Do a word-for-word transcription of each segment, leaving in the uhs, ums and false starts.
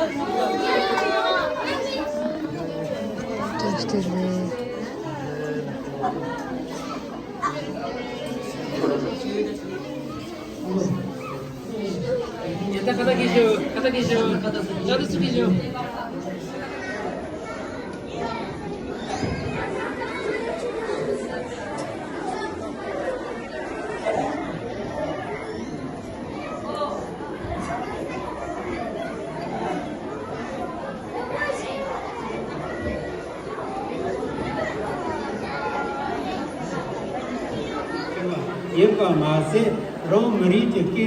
ཡ་ད་ཁ་ཏ་གི་ཞོ། ཁ་ཏ་གི་ཞོ། ཁ་ཏ་སུ་གི་ཞོ། ཡིན་པ་མ་ཟད། རང་མི་རིགས་ཀྱི་སྐད་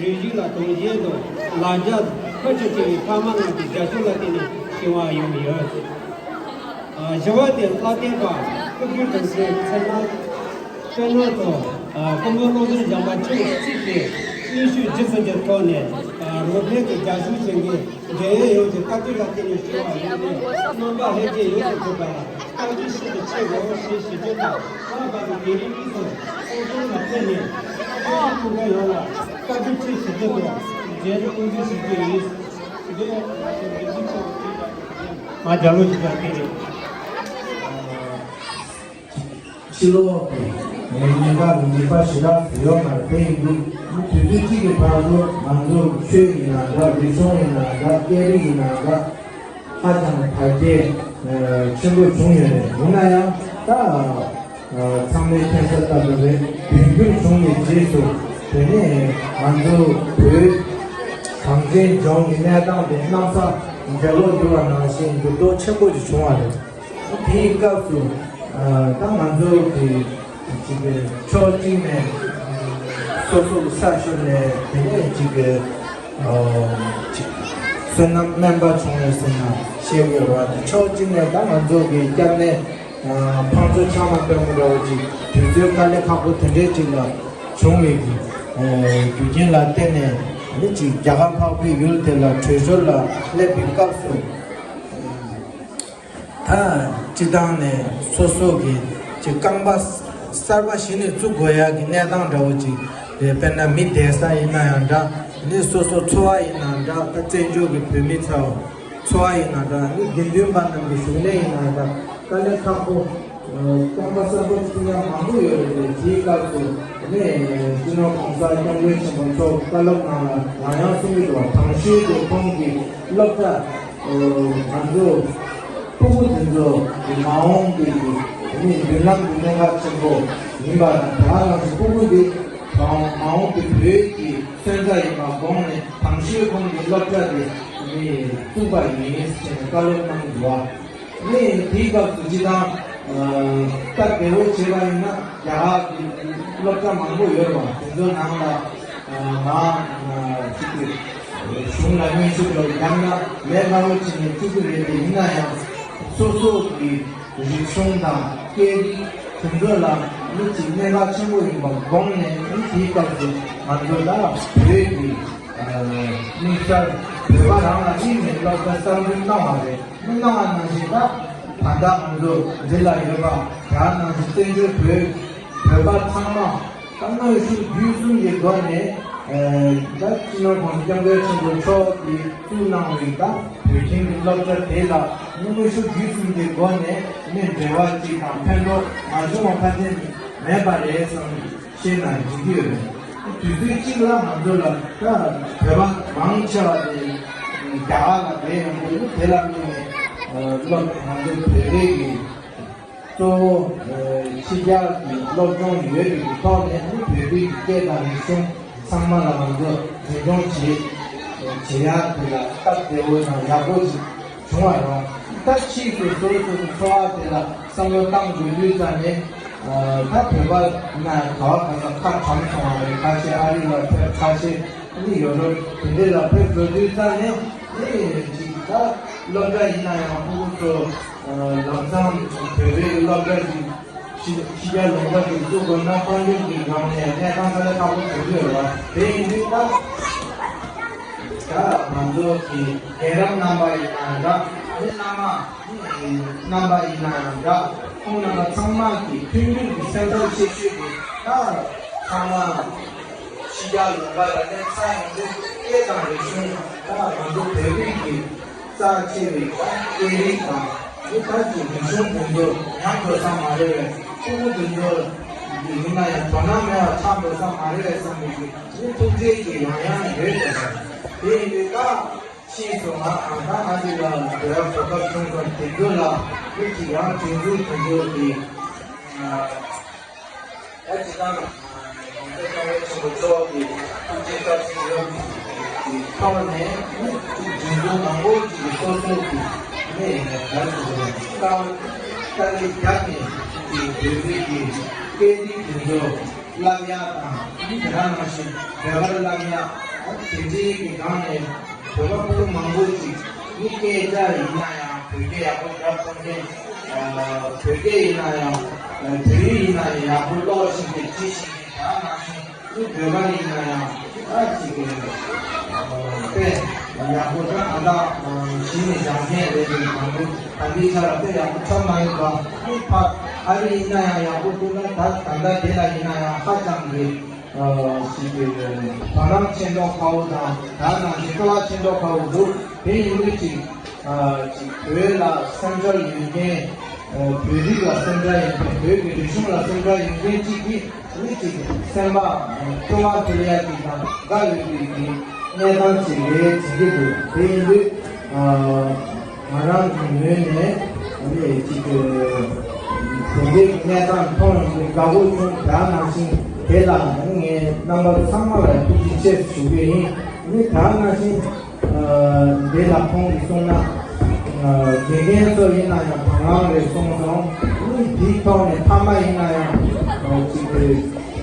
རིགས་རིག་གཞུང་ལ་དོན་གཞན་དང་ལ་རྒྱ་ཁ་ཕྱོགས་ཆེ་བའི་ཕ་མ་རྣམས་ཀྱི་རྒྱབ་སྐྱོར་ལ་བརྟེན་ནས་བྱུང་བ་ཡོང་གི་ཡོད། བཞི་བ་དེ་ལྷ་ལྡན་པ་སྐུ་ཕྲེང་དང་ཚེ་ཚེ་ན་སྤྱི་ནོར་དང་སྐུ་ངོ་བློ་བཟང་ལྗོན་པ་མཆོག་གཅིག་སྟེ། དབུ་བཞུགས་རྒྱུན་སྲིང་གི་ཐོག་ནས་རང་བཙན་གྱི་རྒྱབ་སྐྱོར་བྱེད་མཁན་འབྲེལ་ཡོད་ཀྱི་བཀའ་བཀྱོན་ལ་བརྟེན་ནས་བྱུང་བ་ཡིན་ཏེ། རྣམ་པ་ལྷན་རྒྱས་ཡོངས་སུ་གྲུབ་པ་ལ་བཀའ་དྲིན་ཤིན་ཏུ་ཆེ་དགོས་ཞེས་ཞུ་རྒྱུ་དང་། ལྷག་པར་དུ་དེ་རིང་དབུས་སུ་སྲུང་སྐྱོང་ལ་བརྟེན་ནས་བཀའ་དྲིན་ཐུགས་འགན་ཡོངས་ལ་བཀའ་དྲིན་ཆེ་ཞུ་རྒྱུ་དང་། རྗེས་སུ་དབུ་འཛུགས་ཞུ་རྒྱུ་ཡིན། འདི་ང་རྒྱ་ལོ་ཅིག་ཀྱང་བལྟས་ནས། ཕྱི་ལོགས་ཀྱི་ཉེན་ཁ་ཉེན་པ་ཞེ་དྲག་ཡོད་མ་རེད། དེ་ཡིན་དུས་དུས་ཚོད་གཅིག་གི་བར་དུ་ང་ཚོ་ཆོས་ཡིན་ན་འདྲ། རིག་གཞུང་ཡིན་ན་འདྲ། སྐད་རིགས་ཡིན་ན་འདྲ། ཧ་ཅང་དར་རྒྱས་ཆེན་པོ་བྱུང་ཡོད་རེད། ཡིན་ན་ཡང་ད་ཚང་མས་མཁྱེན་གསལ་ལྟར་དུ་རེད། དུས་འགྱུར་བྱུང་བའི་རྗེས་སུ་དེ་ནས་ང་ཚོ་བོད་གངས་ཅན་ལྗོངས་ཀྱི་གནས་སྟངས་དེ་གནམ་ས་འགྲོ་ལོག་འགྱུར་བ་ནང་བཞིན་འགྱུར་ལྡོག་ཆེན་པོ་ཞིག་བྱུང་བ་རེད། དེའི་སྐབས་སུ་ད་ང་ཚོ་གི་ཅིག་གི་ཕྱོགས་གཅིག་ནས་སོ་སོ་གི་ས་ཤོར་ནས། དེ་ནས་ཅིག་གི་ཅིག་བསོད་ནམས་དམན་པ་བྱུང་བས་ཟེར་ན་བཤད་དགོས་པ་དེ། ཕྱོགས་གཅིག་ནས་ད་ང་ཚོ་གི་སྐྱབས་གནས་ཕང་ཚོ་ཆགས་མ་དཔལ་མོ་འདྲ་བོ་ཅིག་དུས་ཚོད་དཀའ་ལས་ཁག་པོ་དེ་འདྲའི་ཅིག་ལ་བྱུང་བའི་གི་རྒྱུ་རྐྱེན་ལ་བརྟེན་ནས། ཨ་ནི་ཅིག་རྒྱ་གར་འཕགས་པའི་ཡུལ་དེ་ལ་བྲོས་བྱོལ་ལ་སླེབས་པའི་སྐབས་སུ། ད་སྤྱི་བཏང་ནས་སོ་སོ་གི་ཅིག་རྐང་པ་གསར་པ་གཞི་ནས་བཙུགས་དགོས་ཡག་གི་གནས་སྟངས་འདྲ་བོ་ཅིག་རེད། དཔེར་ན་མི་བསྡད་ས་ཡིན་ན་ཡང་འདྲ། ནི་སོ་སོ་འཚོ་བ་ཡིན་ན་འདྲ། ད་བཙན་བྱོལ་གྱི་བོད་མི་ཚོ་འཚོ་བ་ཡིན་ན་འདྲ། ནི་དགེ་འདུན་པ་རྣམས་ཀྱི་བཞུགས་གནས་ཡིན་ན་འདྲ། དཀའ་ལས་ཁག་པོ། རྐང་པ་གསར་པ་བཙུགས་ཡག་མང་པོ་ཡོད་རེད། དེའི་སྐབས་སུ་ནི་སྤྱི་ནོར་༸གོང་ས་༸སྐྱབས་མགོན་ཆེན་པོ་མཆོག་བཀའ་སློབ་ནང་ལ་ཡང་ཡང་གསུང་གི་འདུག་པ། དང་ཤོས་དེ་ཁོང་གི་སློབ་གྲྭ། ང་ཚོ་སྤུ་གུ་དེ་ཚོ་མ་འོངས་པའི་གི་ནི་མདུན་ལམ་གྱི་གནད་འགག་ཆེན་པོ་ཡིན་པ་དང་། དེ་ནང་བཞིན་སྤུ་གུ་དེ་མ་འོངས་པའི་བོད་ཀྱི་སོན་རྩ་ཡིན་པ་དགོངས་ནས། དང་ཤོས་ཁོང་གི་སློབ་གྲྭ་དེ་ནི་བཙུགས་པ་ཡིན་ཞེས་བཀའ་སློབ་གནང་གི་འདུག་པ། ནི་དེའི་སྐབས་སུ་སྤྱི་བཏང་ད་བདེ་བོ་བྱས་པ་ཡིན་ན། རྒྱ་གར་གྱི་སློབ་གྲྭ་མང་པོ་ཡོད་རེད་པ། དེ་ཚོའི་ནང་ལ་ང་ཅིག་གི་གཞུང་ལ་སྙན་ཞུ་འདྲ་བོ་བརྒྱབ་ན་ལས་སླ་བོ་བྱས་ནས་བཙུགས་ཀྱི་རེད་དེ། ཡིན་ན་ཡང་སོ་སོ་གི་རིག་གཞུང་དང་སྐད་རིགས་དེ་ཚོ་ལ་ནི་ཅིག་གནད་འགག་ཆེན་པོ་ཡིན་པ་དགོངས་ནས། ནི་དེའི་སྐབས་སུ་ང་ཚོ་ད་བོད་ཀྱི་དམིགས་བསལ་བོད་པ་རང་ལ་དམིགས་ནས་སློབ་གྲྭ་གསར་འཛུགས་གནང་བ་རེད། མི་གནང་བ་ནང་བཞིན། ད་ད་ལྟ་ང་ཚོ་འདི་ལ་ཡོད་པ་དེ་ནང་བཞིན་བཙན་བྱོལ་བོད་བོད་པ་ཚང་མ་ད་དངོས་ཤུགས་བརྒྱུད་གསུམ་གྱི་སྒོ་ནས། ད་སྤྱི་ནོར་༸གོང་ས་༸སྐྱབས་མགོན་ཆེན་པོ་མཆོག་གིས་བཙུགས་གནང་བའི་ད་བོད་ཁྱིམ་གྱི་སློབ་གྲྭ་དེ་ལ་དངོས་ཤུགས་བརྒྱུད་གསུམ་གྱི་སྒོ་ནས་ནི་འབྲེལ་བ་གཅིག་དང་ཕན་ཐོགས་མ་བྱུང་བ་ཕལ་ཆེར་མེད་པ་རེད་བསམ། ཤེས་ན་འགྲིག་གི་ཡོད་རེད། དུས་ཚོད་གཅིག་ལ་ང་ཚོ་ལ་ད་བོད་པ་མང་ཆེ་བ་དེ་རྒྱ་གར་ལ་བསྡད་ཡོང་དུས། དེ་ལ་དམིགས་ནས་སློབ། ང་ཚོ་བོད་པའི་གི་གཙོ་བོ་ཕྱི་རྒྱལ་གྱི་སློབ་སྦྱོང་ཡོད་པའི་གི་ཐོག་ནས་ནི་བོད་པའི་གི་སྐད་དང་རིག་གཞུང་ཚང་མ་ལ་ང་ཚོ་འཛིན་སྐྱོང་བྱེད་བྱེད་ཡག་དེ་ལ་སྟབས་བདེ་བོ་དང་ཡག་པོ་ཞིག་བྱུང་བ་རེད། ད་ཕྱིས་སུ་སོ་སོ་སོ་སོའི་འཚོ་བ་དེ་ལ་བསམ་བློ་གཏང་དགོས་དུས་ཙང་ནས། ད་བོད་པ་ན་ག་བ་ག་ས་ཁ་གྲམ་སོང་བ་རེད། ཁ་ཤས་ཨ་རི་ལ་ཕེབས། ཁ་ཤས་ནི་ཡོ་རོབ་དེ་འདྲ་ལ་ཕེབས་འགྲོ་དུས་ཙང་ནས། ཨེ་ཅིག་ད་སློབ་གྲྭ་ཡིན་ན་ཡང་ཕྲུ་གུ་ཚོ་ལམ་སང་བོད་པའི་སློབ་གྲྭ་ཞིག་ཕྱི་ཕྱི་རྒྱལ་ལུང་པ་ཞིག་བཙུགས་དགོས་ན། དཔལ་འབྱོར་གྱི་སྒང་ནས་གནས་སྟངས་དཀའ་ལས་ཁག་པོ་བྱེད་ཀྱི་ཡོད་རེད་བ། དེ་ཡིན་དུས་ད་ད་ང་ཚོ་གི་རྒན་རབས་རྣམ་པ་ཡིན་ན་འདྲ། མི་རྣམ་མང་རྣམ་པ་ཡིན་ན་ཡང་འདྲ། ཁོང་རྣམ་པ་ཚང་མ་གི་མཐུན་འགྱུར་གྱི་སེམས་ཐག་ཆེ་ཤོས་དེ་ད་ཚང་མ། ཕྱི་རྒྱལ་ལུང་པ་ལ་གནས་ཚང་ཡོང་དུས་སྐད་དང་རིག་གཞུང་ད་ང་ཚོ་བོད་རིགས་ཀྱི་རྩ་ཆེ་བའི་སྐད་རིགས་དང་མི་ཁ་ཅིག་རིག་གཞུང་དེ་ཚོ་ཉམས་འགྲོ་ས་མ་རེད་པས། ཕྲུ་གུ་དེ་ཚོ་ཡིན་ན་ཡང་དོ་སྣང་མེད་པ་ཆགས་འགྲོ་ས་མ་རེད་པས་བསམ་པའི་གི་མི་ཐུགས་འདྲེ་གི་ཡང་ཡང་ཡོད་པས། དེ་ཡིན་དུས་ད། ཕྱིས་སུ་ང་ཨང་ཐང་ཨ་ཅེ་ལགས་ལ་འབྲེལ་བ་གོ་སྐབས་བྱུང་སོང་། དེ་དུས་ལ་མི་གཅིག་ཡང་སྒྲིག་འཛུགས་དེ་ཚོ་གི་ཨ་ཅེ་དང་ང་ཚོ་ཀ་བའི་ཆེན་པོ་མཆོག་གི་ཐུགས་རྗེ་བཀའ་དྲིན་ཡོད་པའི་ཐོག་ནས་མི་གཅིག་སྒྲིག་འཛུགས་མང་པོ་ཅིག་གི་སོ་སོ་གི་གནས་ནས་ག་རེ་ཟེར་དགོས་རེད། དཀའ་དཀའ་ལས་རྒྱབ་ནས་ཅིག་བོད་ཡིག་གི་སྐད་རིགས་དེ་ཚོ་བསླབ་ཡག་དང་། དེ་ག་ནང་བཞིན་བོད་པ་བསླབ་ཡག་དེ་འདྲའི་གི་སྒང་ནས་བོད་པ་ཕྲུ་གུ་མང་པོ་ཅིག་ནི་སྐད་ཆ་ཡིན་ན་ཡང་བོད་སྐད་ཡག་པོ་རྒྱབ་ཐུབ་མཁན། ཨ་བོད་སྐད་ཡིན་ན་ཡང་ཨ་བོད་ཡིག་ཡིན་ན་ཡང་ཡག་པོ་ཀློག་ཤེས་མཁན་འབྲི་ཤེས་མཁན། དེ་ག་ནང་བཞིན་ནི་བོད་པ་ཡིན་ན་ཡང་ཨ་ཅིག་གི་ཨ་དཔེ་ཡག་པོ་ད་ད་ལྟ་གཞི་ནས་སྦྱང་མཁན་རེད་འདུག་དང་པོ་ད་ལྟའི་ཆ་ལ་དཔེ་ཡག་པོ་ཐོན་མ་ཡོང་བ་ནི་ཕར་ཨ་རི་ཡིན་ན་ཡང་ཡག་པོ་འདུག་ན། ད་ད་ལྟ་དེ་ལ་ཡིན་ན་ཡང་ཧ་ཅང་གི་ཨ་ཞིག་གི་དོ་སྣང་ཆེ་མདོག་ཁ་པོ་དང་། ད་ནང་བཞིན་སྤྲོ་བ་ཆེ་མདོག་ཁ་པོ་འདུག་དེ་ཡིན་དུས་ཅིག་ཨ་ཅིག་བོད་ལ་སེམས་ཁྲལ་ཡོད་མཁན། ཨ་བོད་རིགས་ལ་སེམས་ཁྲལ་ཡོད་མཁན། བོད་ཀྱི་རིག་གཞུང་ལ་སེམས་ཁྲལ་ཡོད་མཁན་ཅིག་གིས་ནི་ཅིག་སེམས་པ་སྐྱོ་བ་སྐྱེ་ཡ་ཅིག་དང་དགའ་འོས་པའི་གི་གནས་སྟངས་ཅིག་རེད་བྱེད་ཀྱི་འདུག་དེ་ཡིན་དུས་ཨ། ང་རང་གི་ངོས་ནས་ཨ་ནི་ཅིག་གི་དེ་འདྲའི་གནས་སྟངས་མཐོང་ཡོང་དུས་དགའ་པོ་བྱུང་། དེ་ནང་བཞིན་དེ་ལ་ངས་རྣམ་པ་ཚང་མ་ལ་ཐུགས་རྗེ་ཆེ་ཞུ་གི་ཡིན། ཨ་ནི་དེ་ནང་བཞིན་ཨ་དེ་ལ་ཁོང་གིས་གསུངས་ན་ཨ་དགེ་རྒན་ཚོ་ཡིན་ན་ཡང་དང་བླངས་རེད་གསུངས་སོང་། ཨ་ནི་དེའི་ཐོག་ནས་ཕ་མ་ཡིན་ན་ཡང་ཨ་ཅིག་གི་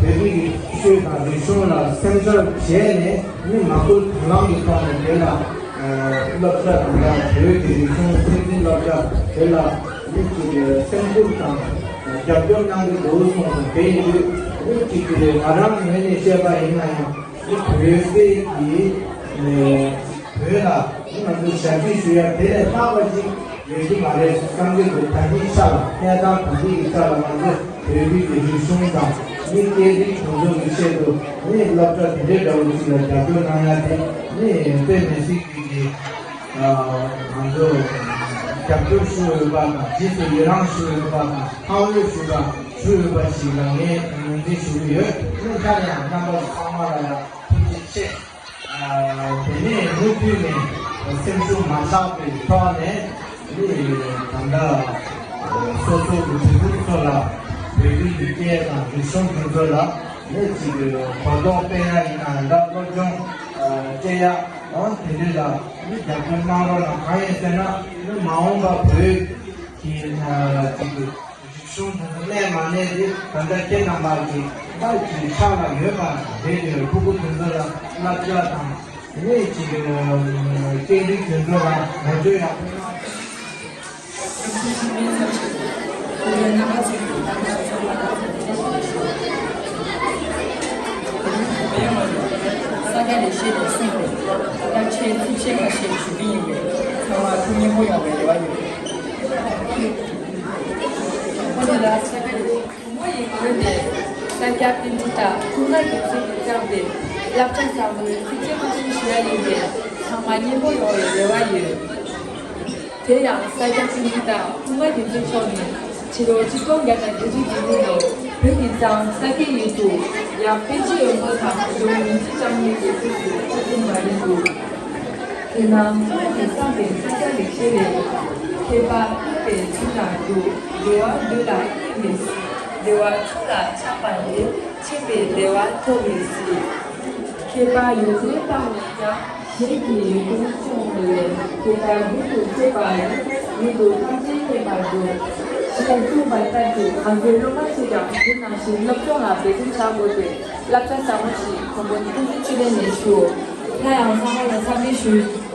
བོད་རིགས་ཀྱི་ཆོས་དང་རིག་གཞུང་ལ་སེམས་ཁྲལ་བྱས་ནས་ནི་མ་བསྐུལ་དང་བླངས་ཀྱི་ཐོག་ནས་དེ་ལ་ཨ་སློབ་གྲྭ་དང་། ད་བོད་ཀྱི་རིག་གཞུང་ཚད་འཛིན་སློབ་གྲྭ་དེ་ལ་ནི་ཅིག་སེམས་ཁུར་དང་རྒྱབ་སྐྱོར་གནང་གི་འདུག་གསུངས་སོང་། དེ་ཡིན་དུས་ནི་ཅིག་ང་རང་ངོས་ནས་བཤད་པ་ཡིན་ན་ཡང་ནི་བོད་སྐད་ཀྱི་ནི་བོད་ལ་ང་ཚོས་ཞབས་ཕྱི་ཞུ་ཡ་དེ་ལས་ལྷག་པ་ཅིག་ཡོད་ཀྱི་མ་རེད་བསམ་གྱི་འདུག་ད་ལྟའི་ཆ་ལ། གནས་སྟངས་ད་ལྟའི་གི་ཆ་ལ་ང་ཚོས་བོད་ཡིག་གི་རིག་གཞུང་དང་ནི་སྐད་རིགས་དེ་ཚོ་གི་ཆེད་དུ་ནི་སློབ་གྲྭ་དེ་འདྲའི་འདྲ་བོ་ཅིག་ལ་རྒྱབ་སྐྱོར་གནང་ཡ་དེ་ནི་དཔེ་མི་སྲིད་ཀྱི་གི་ང་ཚོ་རྒྱབ་སྐྱོར་ཞུ་འོས་པ་དང་། རྗེས་སུ་ཡི་རང་ཞུ་འོས་པ་དང་། ཁམས་བློ་ཞུ་དང་ཞུ་འོས་པ་ཞིག་ལ་ངས་ངོས་འཛིན་ཞུ་གི་ཡོད། ནི་སླར་ཡང་རྣམ་པ་ཚང་མ་ལ་ཡང་ཐུགས་རྗེ་ཆེ། དེ་ནས་མུ་མཐུད་ནས་སེམས་ཤུགས་མ་ཆག་པའི་ཐོག་ནས་ནི་ད་ལྟ་སོ་སོ་གི་གྲོས་ཚོགས་ཚོ་ལ་བོད་ཡིག་གི་སྐད་དང་རིག་གཞུང་དེ་ཚོ་ལ་ནི་ཅིག་གོ་རྟོགས་སྤེལ་ཡ་ཡིན་ན་འདྲ། སློབ་སྦྱོང་སྤྲད་ཡ་འོ་དེ་འདྲ་ལ་ནི་རྒྱབ་སྐྱོར་གནང་རོགས་གནང་། གང་ཡིན་ཟེར་ན་ནི་མ་འོངས་པ་བོད་ཀྱི་ཅིག་གི་གཞུང་དེ་ཚོ་གནས་མ་གནས་དེ་ད་ལྟ་ཁྱེད་རྣམ་པ་གི་ད་ཅིག་ཕྱག་ལ་ཡོད་པ་རེད་དེ། ཕྲུ་གུ་དེ་ཚོ་ལ་བསླབ་བྱ་དང་ནི་ཅིག་སྐད་རིགས་དེ་ཚོ་ལ་ངོ་སྤྲོད་ཡག་པོ་གནང་། ས་སྐྱ་ལེགས་བཤད་དུ་གསུངས་པའི་རླབས་ཆེན་ཚིགས་བཅད་ཁ་ཤས་ཞུ་གི་ཡིན་པས། ཚང་མ་ཐུགས་མཉེས་པོ་ཡོང་བའི་རེ་བ་ཡོད། ཨོ་ནི་ལ་ས་སྐྱ་ལེགས་བཤད་བུ་མོ་ཡི་ངོས་ནས་ས་སྐྱ་པཎྜི་ཏ་ཀུན་དགའ་རྒྱལ་མཚན་གྱིས་བརྩམས་པའི་བསླབ་བྱ་བཟང་པོའི་ཚིགས་བཅད་ཁ་ཤས་ཞུ་ཡ་ཡིན་པས། ཚང་མ་མཉེས་པོ་ཡོང་བའི་རེ་བ་ཡོད། དེ་ཡང་ས་སྐྱ་པཎྜི་ཏ་ཀུན་དགའ་རྒྱལ་མཚན་མཆོག་ནི་ཕྱི་ལོ་ཆིག་སྟོང་བརྒྱ་དང་བརྒྱད་ཅུ་གྱ་གཉིས་ལོར་བོད་ཀྱི་གཙང་ས་སྐྱའི་ཡུལ་དུ་ཡབ་པཎ་ཆེན་དབོན་པོ་དང་གཞུང་ཉི་ཤུ་རྩ་གཉིས་ཀྱི་དབུས་སུ་སྐུ་འཁྲུངས་པ་ཡིན་འདུག་དེས་ན་ཁོང་གིས་བརྩམས་པའི་ས་སྐྱ་ལེགས་བཤད་ལས། མཁས་པ་ཀློག་པའི་ཚུལ་དང་མཇུག་བདེ་བ་འདོད་ལ་སྙིང་མི་སྲིད། བདེ་བ་ཆུང་ལ་ཆགས་པ་ལས། ཆེས་པའི་བདེ་བ་ཐོབ་མི་སྲིད། མཁས་པ་ཡོན་ཏན་སྤངས་ནས་ཀྱང་། གཞན་གྱི་ཡོན་ཏན་སྐྱོང་མི་ལེན། དེ་ལྟར་རྒྱུན་དུ་སྤྱོད་པ་ཡིས། ཡུན་དུ་ཐམས་ཅད་མཁྱེན་པར་འགྱུར། ཞེས་གསུངས་པ་ལྟར་གྱི་ང་ཚོའི་སློབ་མ་ཚོས་ཀྱང་དེ་ནང་བཞིན་སློབ་སྦྱོང་ལ་འབད་བརྩོན་བྱ་དགོས་པས། བསླབ་བྱ་ཟབ་མོ་ཞིག་མགོན་པོ་ཐུགས་རྗེ་ཆེ་ལས་ནས་ཞུ། སླར་ཡང་ཚང་མ་ལ་འཚམས་འདྲི་ཞུ།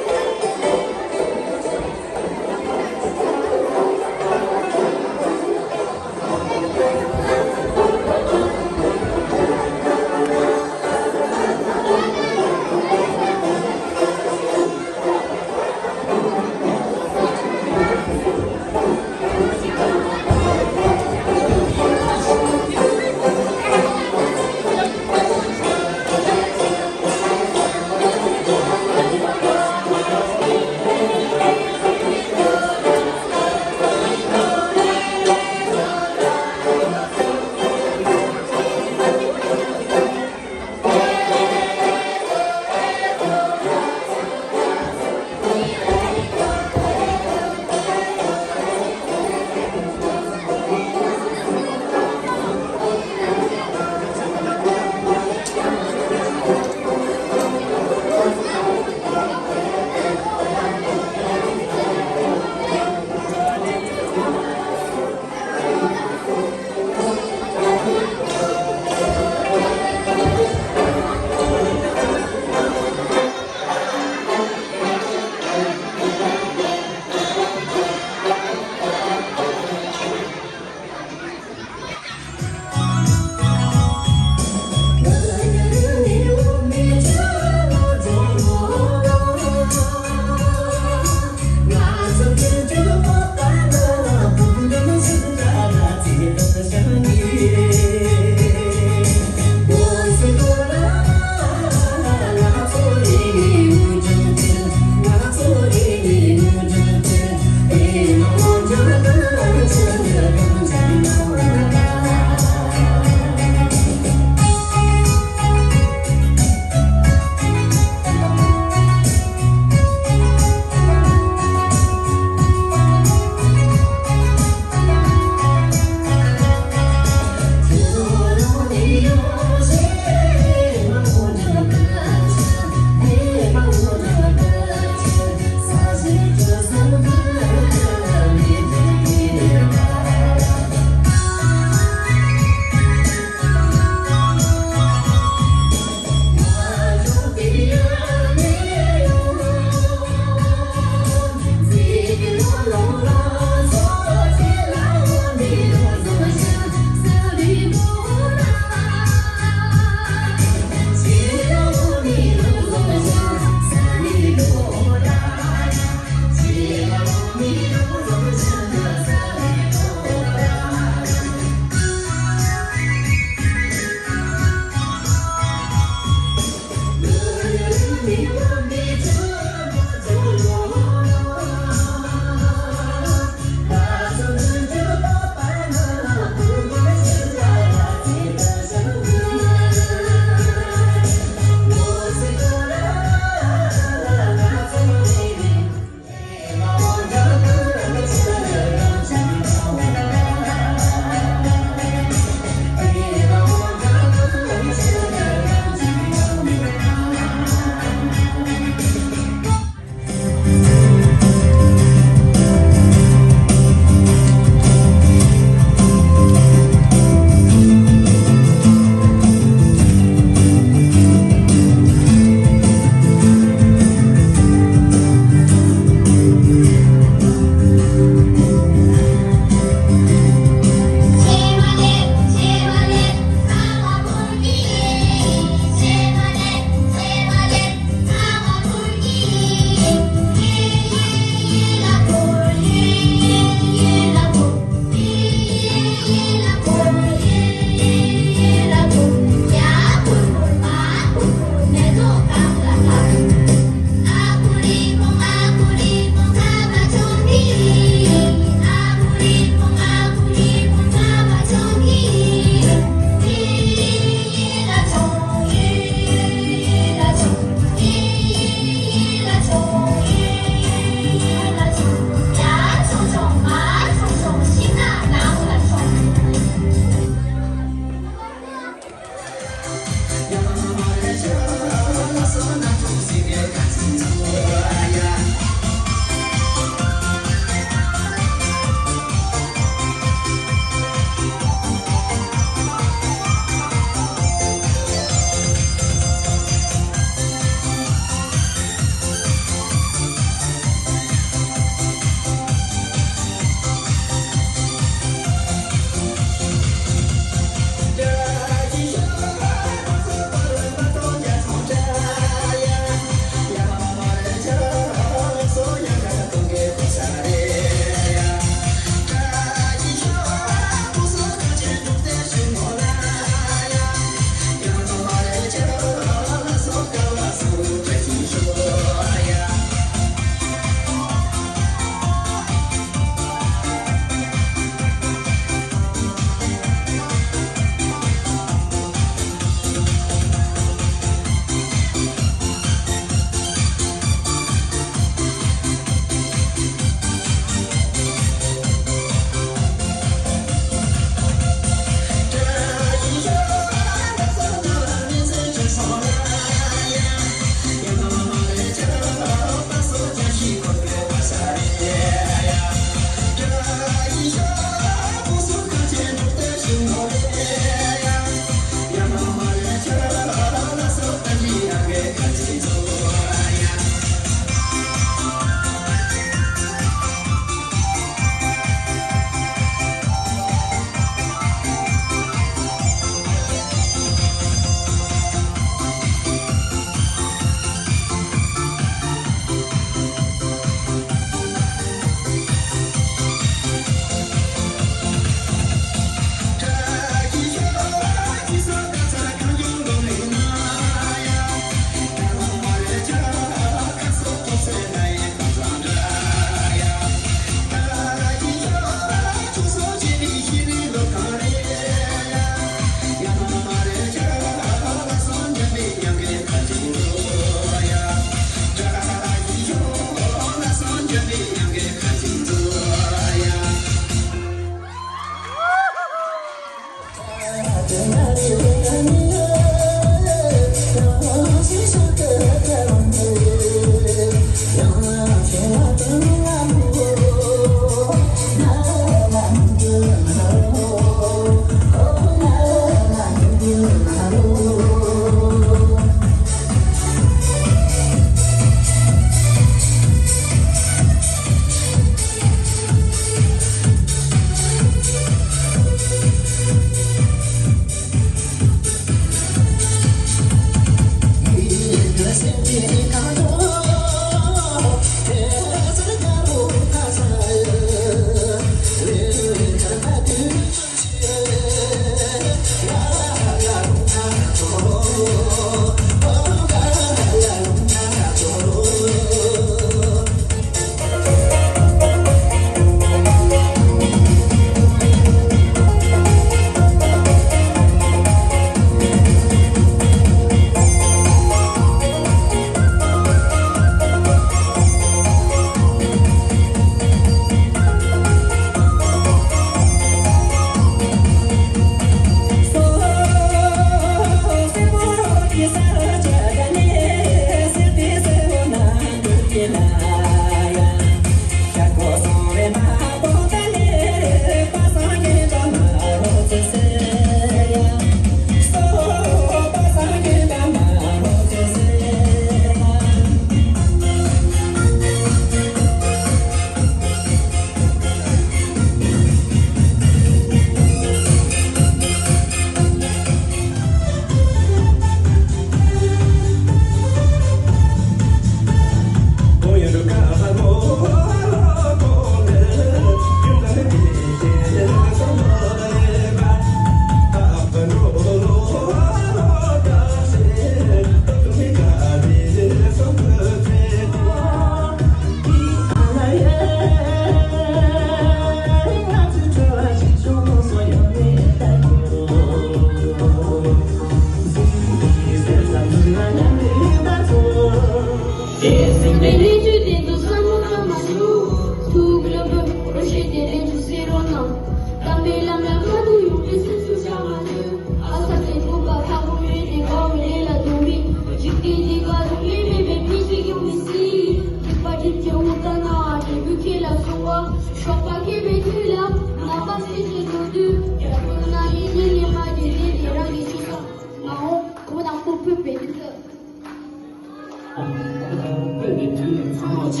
Tout le monde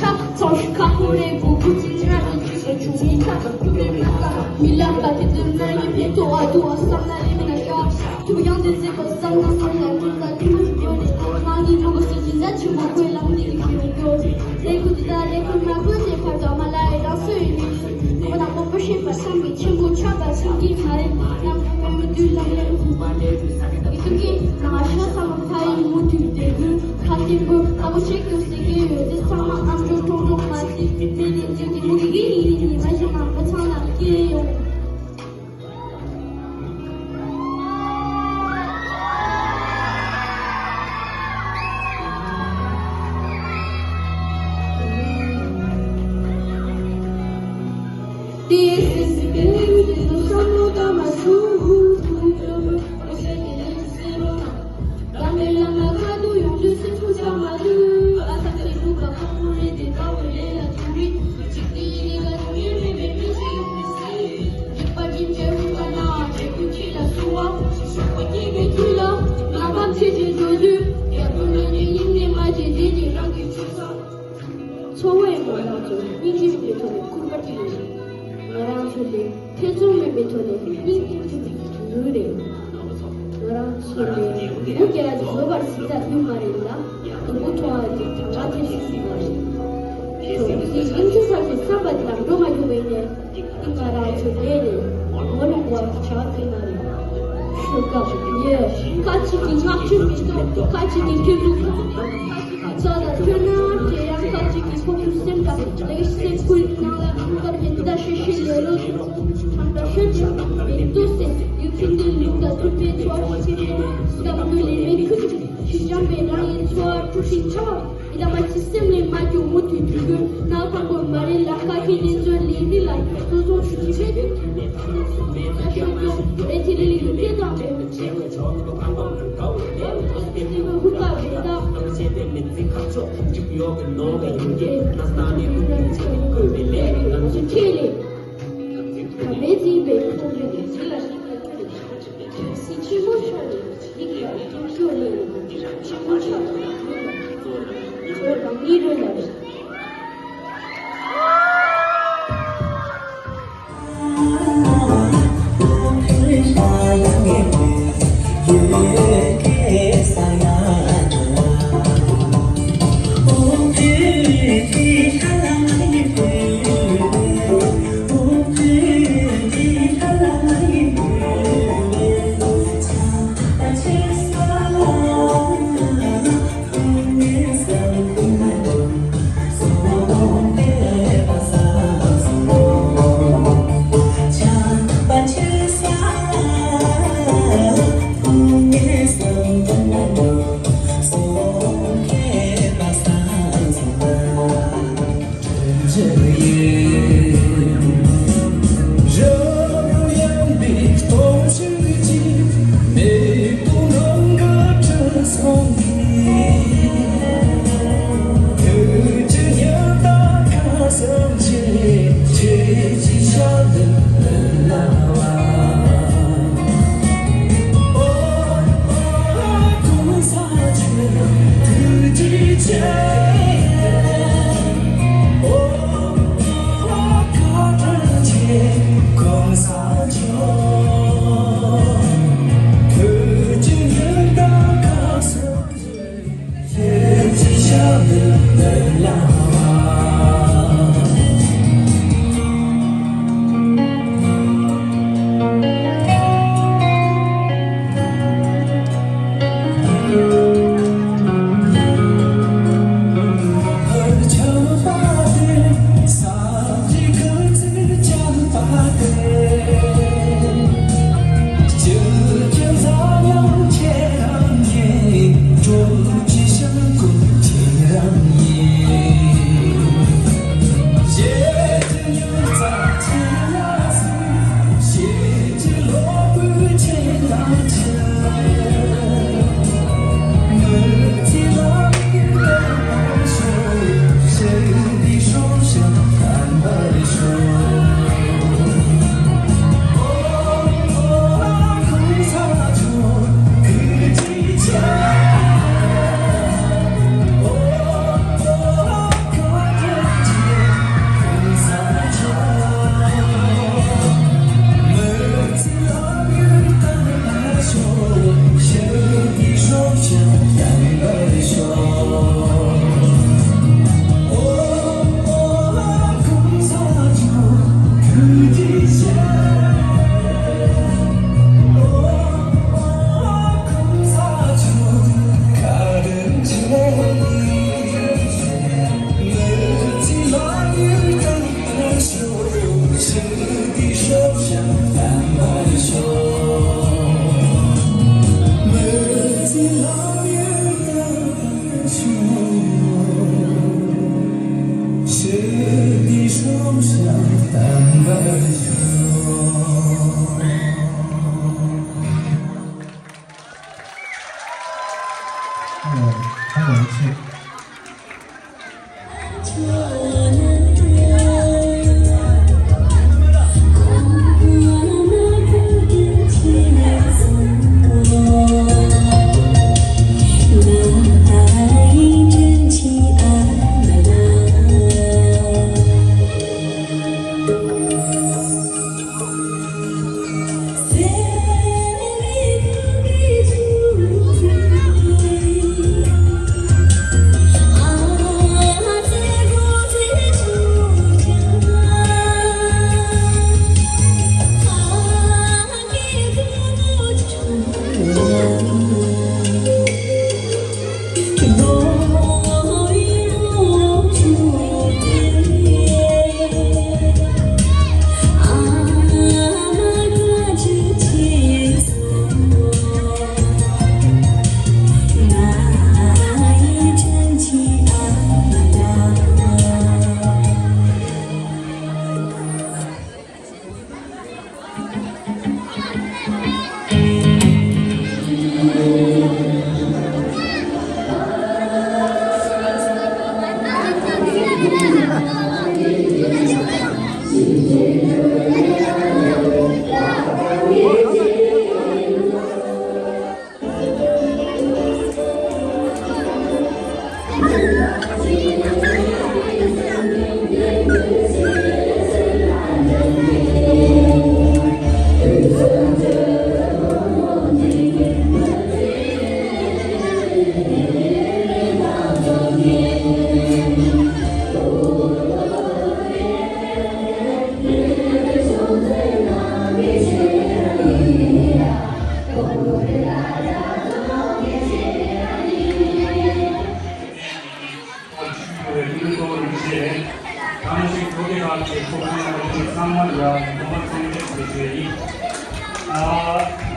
འཚོ་བའི་མ་ལག་ཚོ་སྙིང་རྗེ་མེད་ཐོག་ནས་ཁུར་པ་ཁྲིད་ཡོད། ང་རང་ཚོ་ལས་ཐེ་ཚོམ་མེད་པའི་ཐོག་ནས་སྙིང་རྗེ་ཐུབ་པའི་དུས་རེད། ང་རང་ཚོ་ལས་མུ་ག་ཡ་ཅིག་ལོ་བར་སྲིད་ཚ་ཡོད་མ་རེད་ལ། དུ་བུ་ཐོ་བ་ཅིག་གྲང་བ་ཐེབས་སྲིད་མ་རེད། ཁྱོད་ཀྱིས་སྙིང་རྗེ་ཚ་ཞིག་བསམ་པ་དེ་དང་འགྲོ་མ་ཐུབ་པ་ཡིན་ནས། འདི་ང་རང་ཚོ་ལས་རེད། ངོ་ལོག་པ་བྱ་བ་དེ་མ་རེད། ཤོད་སྐབས་ཡོད། ཁ་ཅིག་གིས་བསྔགས་བརྗོད་མི་གཏོང་། ཁ་ཅིག་གིས་ཐུགས་ཁུར་གཏོང་། ཁ་ཅིག་གིས་རྩ་དང་ཐོས་སྣང་བྱེད། ཡང་ཁ་ཅིག་གིས་ཁོ་ཚོའི་སེམས་དང་ལས་སེམས་ཁུར་ནང་ལ་སྐབས་རེ་འདི་ལྟར་ཤེས་ཤེས་ལས་ལོ་ཁྲམ་དང་ཤོད་དེ་མི་འདུག་སེ་ཡུལ་ཁྱིམ་འདི་ལུག་དང་ཐུར་པའི་འཚོ་བ་ཤེས་ཤེས་སྐབས་འདི་ལས་མེད་ཁུལ་གྱིས་ཞི་འཇམ་པའི་རང་ཡིན་འཚོ་བ་འཁྲུག་ཤིང་ཆགས། ཡི་དམ་མ་ཅི་སེམས་ལས་མ་སྐྱོ་མུ་མཐུད་དུས་ཀུན་ནག་དང་པོ་མ་རེད་ལ། ཁ་ཁྱི་ལེན་ཚོད་ལས་འདི་ལ་ཚོ་ཚོ་ཞུ་ཞི་བས་དུས་ས་ཤོད་སྐྱོ་རེ་ཐི་ལི་ལི་ཡུལ་སྐད་དང་རེད། ཧུ་ཀ་རེད་ད། ཁྱེད་ལས་ད་མེད་ཚིག་པའི་ཁོང་རེད་ཟི་ལ་ཤི་ཁ་ཁྱི་སྲིད་ཆེན་པོ་ཤོར་རེད། ཡིག་ལ་ཀྲུང་ཤོ་ལེ་ཆེན་པོ་ཆགས་ཚོ་རང་ཉིད་རོལ་ལ་རེད།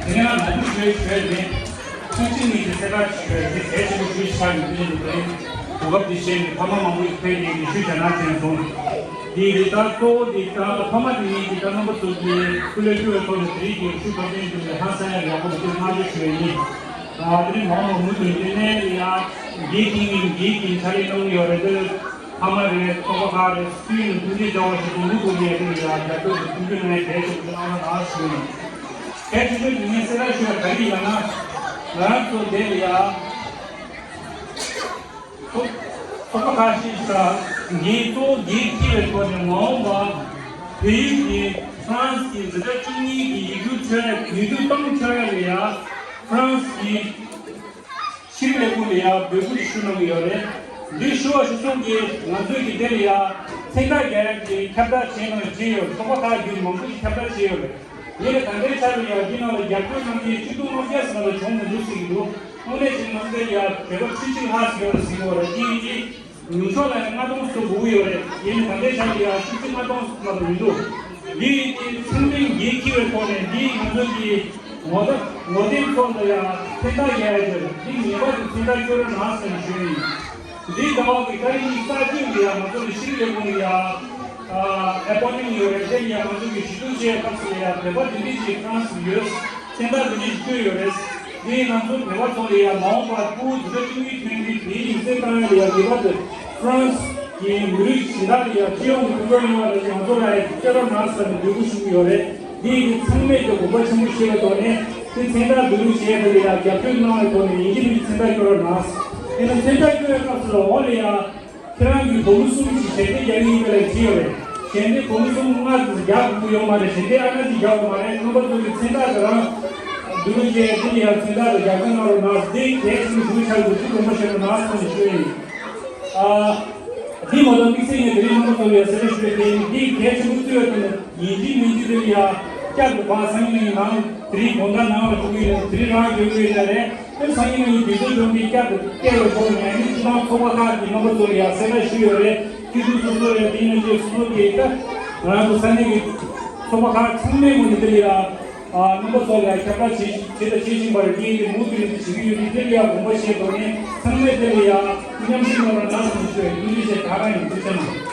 དེ་ནས་ང་ཚོ་ཞུ་ཞུ་ནས་ཐུགས་རྗེ་ཆེ་ནས་ཀྱི་གསལ་བསྒྲགས་ཞུ་བའི་དེ་གལ་ཆེན་པོ་ཞུ་ཆགས་ཀྱི་འདུག་ཟེར་དུས། གོ་སྐབས་འདི་བཞེས་ནས་ཕ་མ་མང་པོ་ཞིག་ཕེབས་ནས་ཀྱི་ཞུ་བྱ་ན་དྲན་སོང་། འདི་རེད། ད་གཙོ་བོ་འདི་ད་ཕ་མ་དེ་ཉིད་ཀྱི་ད་རྣམ་པ་ཚོ་གི་སྐུ་ལས་བསྐྱོན་པའི་ཐོག་ནས་དེ་རིགས་ཀྱི་ཞུ་ཐུབ་མཁན་བྱུང་བའི་ཧང་སང་ཡག་པོ་དེ་སྔ་ཕྱི་ཞུ་བའི་ཡིན། ད་དེ་རིང་མང་མང་མུ་མཐུད་དེ་ནས་ཡ་འགན་འཁྱེར་མཁན་འགན་འཁྱེར་ཚར་རེ་གནང་གི་ཡོད་རེད། དེ་ཕ་མ་རེད། ཚོགས་པ་ཁག་རེད། སུ་ཡིན་ཐུགས་རྗེ་གནང་བ་ཞིག་དུ་མུ་མཐུད་ནས་དེ་ཡ་རྒྱབ་སྐྱོར་དང་མཐུན་འགྱུར་གནང་ཡ་གལ་ཆེན་པོ་གནང་རོགས་གནང་ཞུ་ཡིན། གལ་ཆེ་ཤོས་དེ་ངས་གསལ་བསྒྲགས་ཞུ་བ་ག་རེ་ཡིན་ལབ་ན། ང་རང་ཚོ་འདི་ལ་ཡ། ཚོགས་པ་ཁག་ཞིག་ས་འགན་གཙོ་བོ་འགན་འཁྱེར་བའི་ཐོག་ནས་མ་འོངས་པ་བལ་ཡུལ་གྱི་ཧྥ་རན་སི་གི་འཛིན་གྲྭ་བཅུ་གཉིས་ཀྱི་ཡིག་རྒྱུགས་ཆོལ་ཡ་ཡིག་རྒྱུགས་གཏོང་ཆོལ་ཡ་ལ་ཡ་ཧྥ་རན་སི་གི་ཕྱི་ལས་ཁུངས་ལ་ཡ་འབོད་སྐུལ་ཞུ་གནང་གི་ཡོད་རེད། འདི་ཞུ་བ་ཞུ་སོང་གི་ང་ཚོས་ཀྱི་དེ་ལ་ཡ་མཚན་རྟགས་རྒྱག་ཡ་གི་ཁྱབ་བསྒྲགས་བྱས་གནང་བྱས་ཡོད། ཚོགས་པ་ཁག་བརྒྱུད་མང་པོ་ཞིག་ཁྱབ་བསྒྲགས་བྱས་ཡོད་རེད། ཡིན་ནའི་ད་ལྟའི་ཆར་ལ་ཡང་འདི་ནང་ལ་རྒྱབ་སྐྱོར་གནང་མཁན་ཆིག་སྟོང་ལྔ་བརྒྱ་ཙམ་ལ་བྱུང་མི་འདུག་ཟེར་གྱི་འདུག་དངོས་གནས་བྱས་ན་ང་ཚོའི་ཡ་བོད་པ་ཁྲི་གཅིག་ལྷག་ཙམ་ཡོད་རེད་ཟེར་གྱི་ཡོད་རེད། དེ་ཡིན་དུས་ཉུང་ཤོས་ལ་ཡང་ལྔ་སྟོང་ཙམ་དགོས་ཀྱི་ཡོད་རེད། ཡིན་ནའི་ད་ལྟའི་ཆར་ལ་ཡང་ཁྲི་གཅིག་ལྔ་སྟོང་ཙམ་མ་གཏོགས་མི་འདུག་འདི་ཡིན་དུས་ཚང་མས་འགན་འཁྱེར་བའི་ཐོག་ནས་འདི་ང་ཚོ་གི་ངོ་དེབ་ངོ་དེབ་ཐོག་ལ་ཡང་མཚན་རྟགས་རྒྱག་ཡ་ཡོད་རེད། འདི་ངེས་པར་དུ་མཚན་རྟགས་སྐྱོན་རོགས་གནང་ཟེར་ནས་ཞུས་ཡིན། འདིའི་ཟླ་བ་གི་ཏ་རིག་གཉིས་གསར་འགྱུར་ལ་ཡང་ང་ཚོ་ལ་ཤེས་རིག་ལས་ཁུངས་ལ་ཡང་ཨ་ཨེ་པོ་ནི་ཡོད་རེད། དེ་ཡང་ང་ཚོ་གི་ཞུ་གཏུག་བྱས་སྐབས་སུ་ལ་ཡང་བོད་པ་འདི་འདྲ་ཞིག་ཧྥ་རན་སི་ཡོད། མཚན་རྟགས་འདི་འདྲ་ཞིག་བསྐྱོན་ཡོད་རེད། འདི་ང་ཚོ་བོད་པ་ཚོ་ལ་ཡང་མ་འོངས་པར་ཕྲུ་གུ་འཛིན་གྲྭ་བཅུ་གཉིས་ཐོན་དུས་དེའི་ཡིག་ཚད་བཏང་ཡ་ལ་ཡང་ངེས་པར་དུ་ཧྥ་རན་སི་གི་མི་རིགས་གཞན་དག་ལ་ཡང་སྤྱི་ཡོངས་ཀྱི་ཐུགས་ཁུར་ཡོང་བ་ལ་ཡང་ང་ཚོ་ལ་ཡང་སྐྱོན་རོགས་གནང་ཟེར་ནས་འབོད་སྐུལ་ཞུ་གི་ཡོད་རེད། འདི་ཡིན་དུས་ཚང་མས་ཀྱང་དགོངས་པ་ཆེན་པོ་བཞེས་པའི་ཐོག་ནས་དེ་མཚན་རྟགས་བསྡུ་རུབ་བྱས་པ་ལ་ཡང་རྒྱབ་སྐྱོར་གནང་བའི་ཐོག་ནས་ཡིན་གཅིག་མིན་གཅིག་མཚན་རྟགས་སྐྱོན་རོགས་གནང་། དེ་ནས་མཚན་རྟགས་སྐྱོན་པའི་སྐབས་སུ་ལ་འོག་ལ་ཡང་ཁྱེད་རང་གིས་སྒོར་མོ་གསུམ་ཞིག་ཞལ་འདེབས་རྒྱག་གི་ཡིན་པ་ལ་བྲིས་ཡོད་རེད། ཞལ་འདེབས་སྒོར་མོ་གསུམ་ལྔ་ཙམ་རྒྱག་དགོས་ཀྱི་ཡོད་མ་རེད། ཞལ་འདེབས་ཨ་ན་ཅིག་རྒྱག་དགོས་མ་རེད། རྣམ་པ་ཚོ་གི་མཚན་རྟགས་དེ་རང་བསྡུ་རུབ་བྱས་དེ་ལ་ཡང་མཚན་རྟགས་དང་རྒྱབ་སྐྱོར་གནང་རོགས་གནང་། དེ་གལ་ཆེན་པོ་ཞིག་ཆགས་འདུག་དེ་དགོངས་པ་བཞེས་རོགས་གནང་ཟེར་ནས་ཞུ་ཡ་ཡིན། ཨ། འདི་མ་གཏོགས་དམིགས་བསལ་ངས་དེ་རིང་རྣམ་པ་ཚོ་ལ་ཡང་གསལ་བཤད་ཞུ་ཡ་དེ་ཡིན། འདི་གལ་ཆེན་པོ་བརྩི་བའི་ཐོག་ནས་ཡིན་གཅིག་མིན་གཅིག་དེ་ལ་ཡང་བསྐྱར་དུ་གང་སང་ཉིན་ནང་དེ་རིང་དགོང་དག་ནང་ལ་འགྲོ་གི་ཡིན། དེ་རིང་རང་འགྲོ་གི་ཡིན་ན་རེད། དེ་སང་ཉིན་ནང་དུས་ཚོད་བྱུང་སྟེ་བསྐྱར་དུ་བལྟས་པའི་ཐོག་ནས་ངས་སྤྱི་བཏང་ཚོགས་པ་ཁག་གི་རྣམ་པ་ཚོ་ལ་ཡང་གསལ་བསྒྲགས་ཞུས་ཡོད་རེད། སྤྱི་འཐུས་སོ་སོ་རེད། དེ་ཡིན་ན་ཅིག་སོ་སོ་གི་ད་ང་རང་ཚོ་ས་གནས་ཀྱི་ཚོགས་པ་ཁག་ཚང་མའི་ངོས་ནས་དེ་ལ་ཡང་རྣམ་པ་ཚོ་ལ་ཡང་ཁྱབ་བསྒྲགས་བྱེད་བྱེད་དང་བྱེད་བཞིན་པ་རེད། དེ་ཡིན་དུས་མུ་མཐུད་ནས་དེ་བྱེད་ཀྱི་ཡོད་དུས་དེ་ལ་ཡང་དགོངས་པ་བཞེས་ཐོག་ནས་ཚང་མས་དེ་ལ་ཡང་མཉམ་ཞུགས་གནང་རོགས་གནང་ཞེས་ཞུ་བའི་ཐུགས་རྗེ་ཆེ། ད་ག་ཡིན། ཐུགས་རྗེ་གནང་།